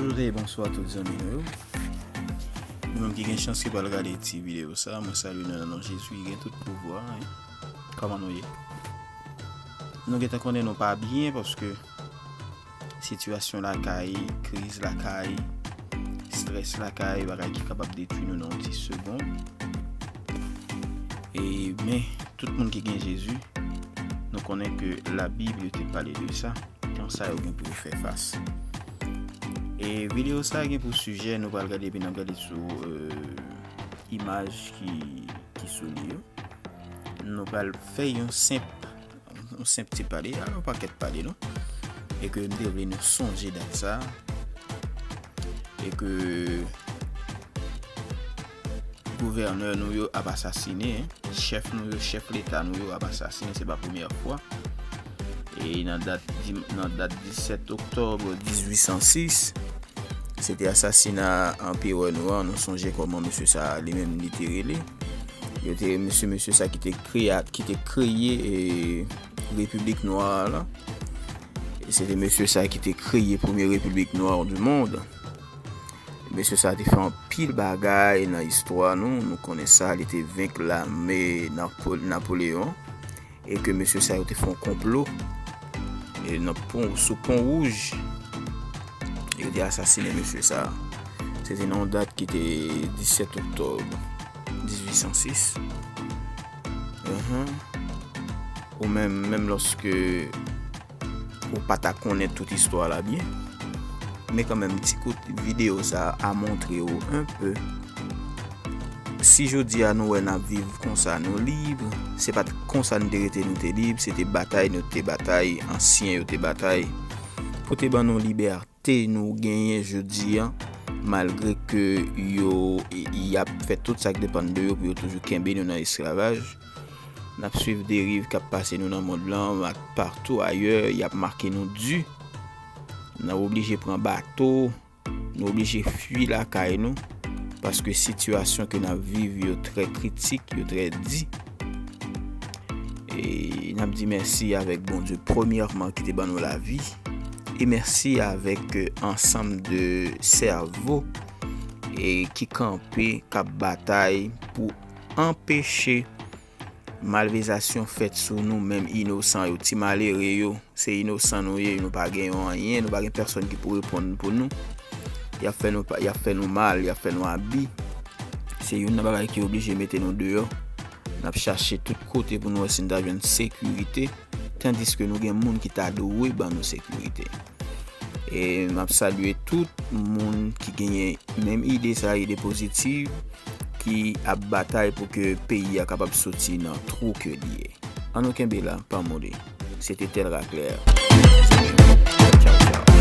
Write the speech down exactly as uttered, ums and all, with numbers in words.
Bonjou e bonswa tout zanmi nou yo. Nou menm ki gen chans ki pral gade ti videyo sa, mwen salye nou nan non Jezi ki gen tout pouvwa. Kòman nou ye? Nou gentan konnen nou pa byen paske sitiyasyon lakay, kriz lakay, estrès lakay, bagay ki kapab detwi nou nan yon ti segonn. E men, tout moun ki gen Jezi, nou konnen ke Labib yo te pale de sa, jan sa yo gen pou yo fè fas. E videyo sa gen pou sijè, nou pral gade epi n ap gade sou euh, imaj ki, ki sou li yo. Nou pral fè yon senp yon senp ti pale, a yon pakèt pale non. E ke m te vle nou sonje dat sa. E ke gouvènè nou yo ap asasine, chèf nou yo, chèf leta nou yo ap asasine, se pa premyè fwa. E nan dat, nan dat disèt oktòb dizuit san sis, se te asasina anperè nou an, nou sonje kòman mesye sa a li menm li te rele. Yo te mesye, mesye sa ki te kreye, ki te kreye e, Repiblik Nwa a la. E se te mesye sa ki te kreye premye Repiblik Nwa du monde. Mesye sa te fè anpil bagay nan istwa nou. Nou konnen sa, li te venk lame Napo- Napoleyon. E ke mesye sa yo te fè yon konplo e nan pon, sou Pon Wouj. Yo te asasinen mesye sa. Se te nan yon dat ki te disèt oktòb dizuit san sis. Uhum. Ou menm, menm lòske ou pa ta konnen tout istwa la byen, men kanmenm, ti kout videyo sa a montre w un peu. Si jodi a nou wè n ap viv konsa, nou lib, se pa t konsa n te rete, nou te lib, se te batay nou te batay, ansyen yo te batay pou te ban nou libète nou genyen jodi a, malgre ke yo, y ap fè tout sa k depann de yo pou yo toujou kenbe nou nan esklavaj. N ap swiv deriv k ap pase nou nan mond lan ak patou ayè, y ap make nou di. N ap oblije pran bato, nou oblije fui lakay nou, paske sitiyasyon ke n ap viv yo trè kritik, yo trè di. E n ap di mèsi avèk Bondye premyèman ki te ban nou lavi, e mèsi avèk euh, ansanm de sèvo e ki kanpe, k ap batay pou anpeche malvèzasyon fèt sou nou menm inosan yo, ti malere yo. Se inosan nou ye, nou pa gen yon anyen, nou pa gen pèsonn ki pou reponn pou nou. Y ap fè nou, y ap fè nou mal, y ap fè nou abi. Se youn nan bagay ki oblije mete nou deyò. N ap chache tout kote pou nou wè si n ta jwenn sekirite, tandiske nou gen moun ki ta dwe ban nou sekirite. E m ap salye tout moun ki genyen menm ide sa, ide pozitiv, ki ap batay pou ke peyi a kapab soti nan twou ke li ye. Ann nou kenbe la, pa moli. Se te Tel Raclair. Tchaw, tchaw.